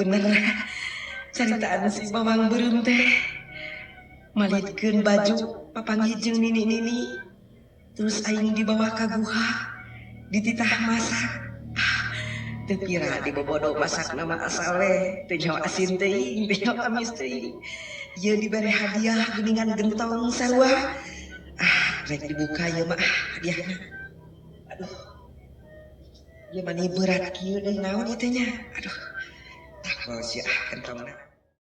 Bener caritaan si Bawang Beureum teh, malitkeun baju papanggih jeung nini-nini, terus aing dibawa ka guha, dititah masak. Ah, teu pira dibobodo masakna mah, asal we teu nyaho asin teuing, teu nyaho amis teuing. Ieu dibere hadiah geuningan gentong sarua. Ah, rek dibuka ieu mah. Ah, hadiahna, aduh, ieu mani berat kieu deui, naon ieu teh nya? Aduh, tah sia, ah, gentongna.